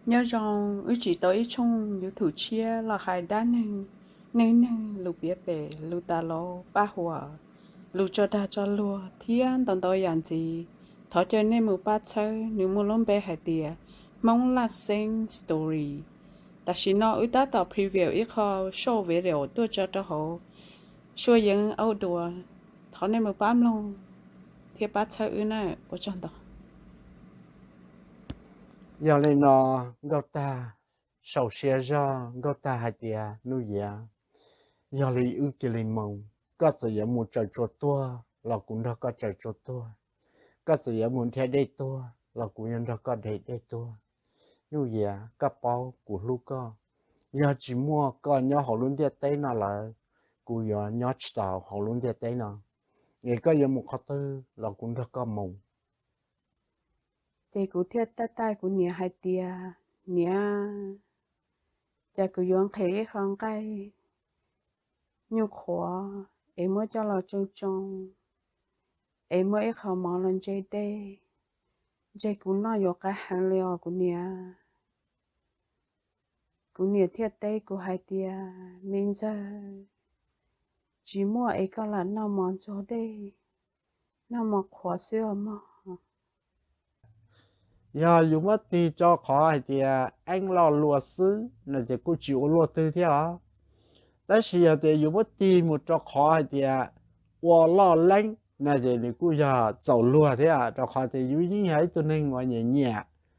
Nyob zoo, wb tsim tau ib tshooj YouTube tshiab los hais dab neeg, neej neeg, lus piav pem, lus tas los paj huam, lus tso dag tso luag thiab ntau ntau yam ntxiv. Thov caw nej mus pab txhawb, nws muaj lub npe hais tias Hmoob Laj Xeeb Story. Tam sim no wb tab tom preview ib qho short video tuaj tso rau hauv Suav Yeeb Audio. Thov nej mus pab mloog thiab pab txhawb wb na. Ua tsaug ntau. Yog li no, Nkauj Tag sau siab zog, Nkauj Tag hais tias, Nuj Yias, yog li wb cia li mus, koj txawm yuav mus tsaws tsua tuag los kuv nrog koj tsaws tsua tuag, koj txawm yuav mus dhia dej tuag los kuv yuav nrog koj dhia dej tuag. Nuj Yias, koj paub kuv hlub koj. Yog tsis muaj koj nyob hauv lub ntiaj teb no lawm, kuv yuav nyob tsis tau hauv lub ntiaj teb no. Es koj yuav mus qhov twg los kuv nrog koj mus. Ces kuv thiaj taij taij kuv niam hais tias, Niam, cas kuv yuav nqhis ib qho nqaij nyuj qhuav es muab coj los tsoo tsoo, es muab ib qho mov los ntse dej, ntse kuv noj yuav qab heev li os kuv niam. Kuv niam thiaj teb kuv hais tias, Me ntxawg, tsis muaj es koj lam noj mov ntxuag dej, noj mov qhuav xwb os mog. Yog yus muab tig rau qhov hais tias eeb loj luaj xwb no ces kuj tsis ua luaj twg thiab os. Tab sis yog tias yus muab tig mus rau qhov hais tias ua loj leeb no ces nws kuj yog txaus luag thiab, rau qhov tias yus yeej yog ib tug neeg uas nyiam nyiam